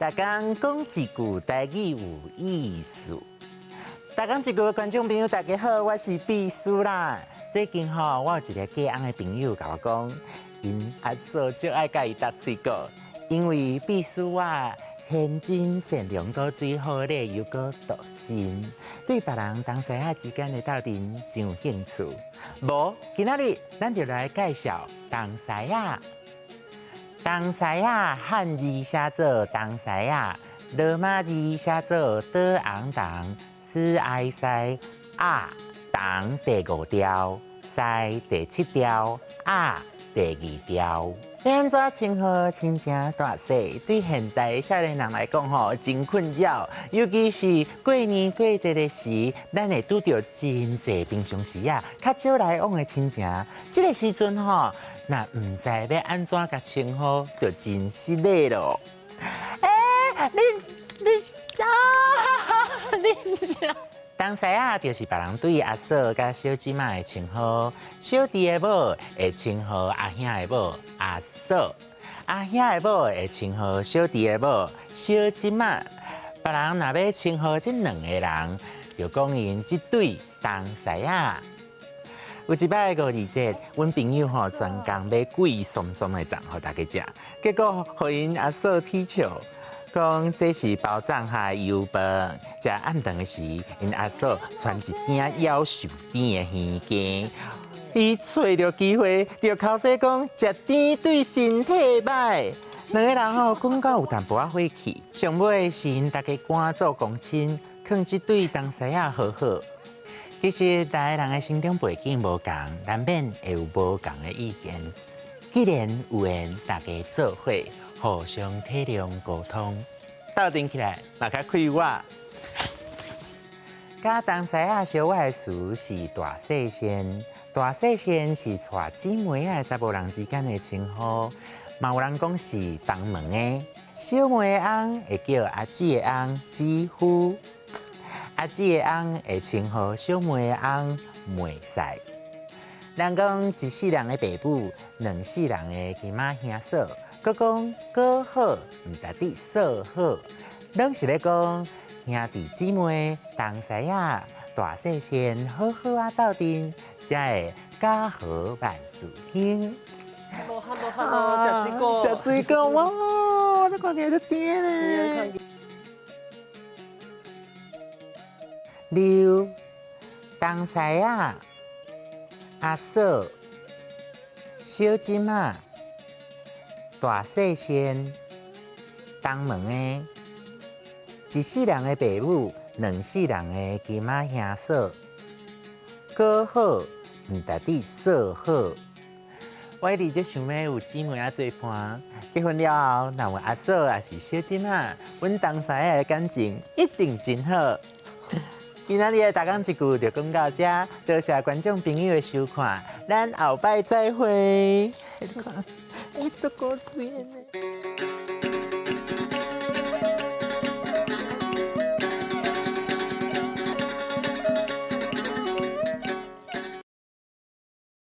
逐工講一句台語有意思。逐工一句的觀眾朋友，大家好，我是碧蘇啦。最近吼，我有一个嫁翁的朋友共我講，𪜶阿嫂足愛共伊搭喙鼓，因為碧蘇我天真善良、古錐好禮，又閣獨身，對別人同師仔之間的鬥陣真有興趣。無，今仔日咱就來介紹同師仔。同師仔漢字寫做同師仔，羅馬字寫做倒紅同，斯哀師仔同第五調，師第七調，仔第二調。欲按怎稱呼親情大細，對現代少年人來講吼，真困擾。尤其是過年過節的時，咱會拄著真濟平常時啊，較少來往的親情。這个時陣吼，若毋知欲按怎共稱呼，就真失禮囉。欸，你你啊，你是同師仔，就是別人對阿嫂佮小姊仔的稱呼。小弟的某會稱呼阿兄的某阿嫂，阿兄的某會稱呼小弟的某小姊仔。別人若欲稱呼這兩个人，就講𪜶這對同師仔。有一擺五二節，阮朋友吼專工買貴鬆鬆的粽予大家食，結果予𪜶阿嫂取笑，講這是包粽下油飯。食暗頓的時，𪜶阿嫂舛一鼎夭壽甜的魚羹，伊揣著機會就剾洗講食甜對身體䆀。兩个人吼講到有淡薄仔火氣，上尾是𪜶大家趕做公親，勸這對同師仔和好。其實，逐个人的成長背景無仝，難免會有無仝的意見。既然有緣，大家做伙，互相體諒溝通，鬥陣起來嘛較快活。佮同師仔相倚的詞是大細仙，大細仙是娶姊妹仔的查埔人之間的稱呼，嘛有人講是幫忙的。小妹的翁會叫阿姊的翁姊夫。阿姊的翁會稱呼小妹的翁妹婿。人講一世人的爸母，兩世人的金仔兄嫂，閣講閣好，毋值得嫂好，攏是咧講兄弟姊妹、同師仔、大細仙好好仔鬥陣，才會家和萬事興。 Hello，Hello，Hello，食水果，食水果哇！這看起來足甜咧。六同師仔、阿嫂、小姊仔、大細仙、東門的，一世人的爸母，兩世人的金仔兄嫂，閣好，毋值得嫂好。我一直足想欲有姊妹仔做伴，結婚了後，若有阿嫂抑是小姊仔，阮同師仔的感情一定真好。今仔日的逐工一句就講到這，多謝觀眾朋友的收看，咱後擺再會。欸，這個水呢？